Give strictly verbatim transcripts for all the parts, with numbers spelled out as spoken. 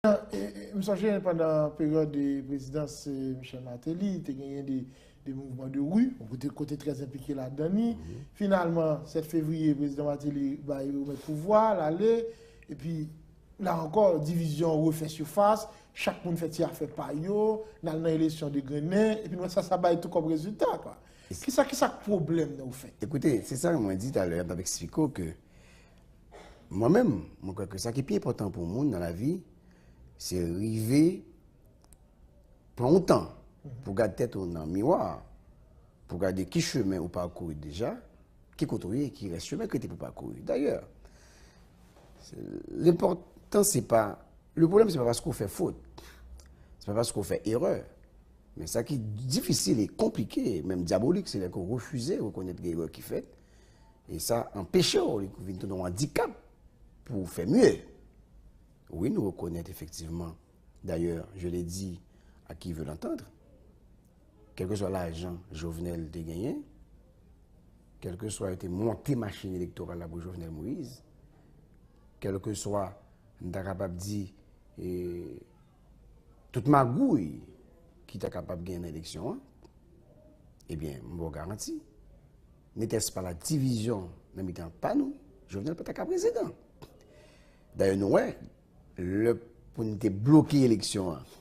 E, e, m sonje pandan peryòd de prezidans, e, Michel Martelly, te genyen de, de mouvman de ri, kote, kote trè enplike ladan li. Finalman, sèt fevriye, prezidan Martelly bay remèt pouvwa, l ale, epi la ankò, divizyon refè sifas, chak moun fè ti afè pa yo, n al nan eleksyon degrennen, epi nou wè sa, sa bay tou kòm rezilta, kwa. Kisa, kisa k pwoblèm nan, ofèt? Ekoute, se sa mwen di talè, m t ap eksplike w ke mwen menm, mwen kwè ke sa ki pi enpòtan pou moun nan lavi, se rive pran yon tan pou gade tèt ou nan miwa, pou gade ki chemen ou pakouri deja, ki kote ou ye, ki rès chemen ki rete pou pakouri. Dayè, se, lenpòtan se pa, le pwoblèm se pa paske ou fè fot, se pa paske ou fè erè, men sa ki difisil e konplike, menm dyabolik, se lè ke w refize rekonèt gen erè ki fèt, e sa anpeche w, li vin tounen yon andikap pou w fè mye. Wi, nou rekonèt efektivman, d'ailleurs, je l'ai dit à qui veut l'entendre, kèlkeswa lajan Jovenel te genyen, kèlkeswa yo te monte machin elektoral la pou Jovenel Moïse, kèlkeswa, m ta kapab di, e, tout magouy ki ta kapab genyen nan eleksyon an, ebyen, m ba w garanti, n'était-ce pas la division nan mitan pa nou, Jovenel pa ta ka prezidan. Dayè, nou wè, lè pou n te bloke eleksyon an,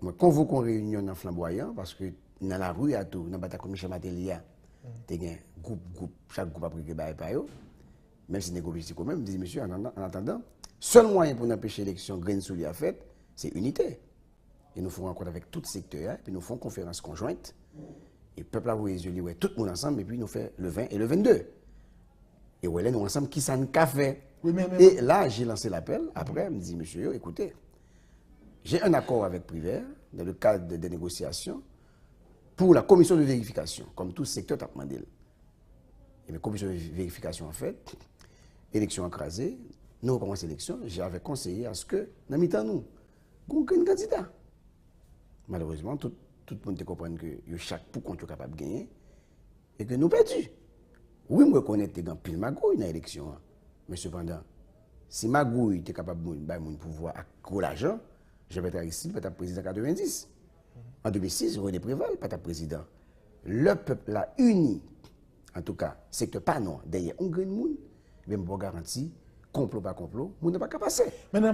mwen konvoke yon reyinyon nan Flanbwayan, paske nan lari a tou, nan batay kont Michel Martelly a, te gen gwoup, gwoup, chak gwoup ap regle bagay pa yo. Menm si negosye kò menm, m di, mesye, an, an, an atandan, sèl mwayen pou n anpeche eleksyon grenn sou li a fèt, se inite. E nou fè yon rankont avèk tout sektè a, epi nou fè yon konferans konjwent, e pèp la voye zye li wè tout moun ansanm, epi nou fè le ven e le vennde. E wè lè nou ansanm, kisa n ka fè. Wi, men, men, e la, j'ai lancé l'appel, aprè, m di, mesye yo, écoutez, j'ai un accord avec Privert, dans le cadre des négociations, pour la commission de vérification, comme tout secteur t ap mande l. Ebyen, komisyon verifikasyon an fèt, eleksyon an kraze, nou rekòmanse eleksyon, j'ai avec konseye aske nan mitan nou, gon grenn kandida. Malerezman, tout, tout moun te konprann ke yo chak pou kont yo kapab genyen, e ke nou pèdi. Wi, m rekonèt te gen anpil magouy nan eleksyon an, men sepandan, si magouy te kapab moun, bay moun pouvwa ak gwo lajan, Jean-Bertrand Aristide pa t ap prezidan katrevenndis. An de mil sis, René Préval pa t ap prezidan. Lè pèp la ini, antouka, sektè pa nou an, dèyè yon grenn moun, ebyen, m ba w garanti, konplo pa konplo, moun nan pa ka pase. Men nan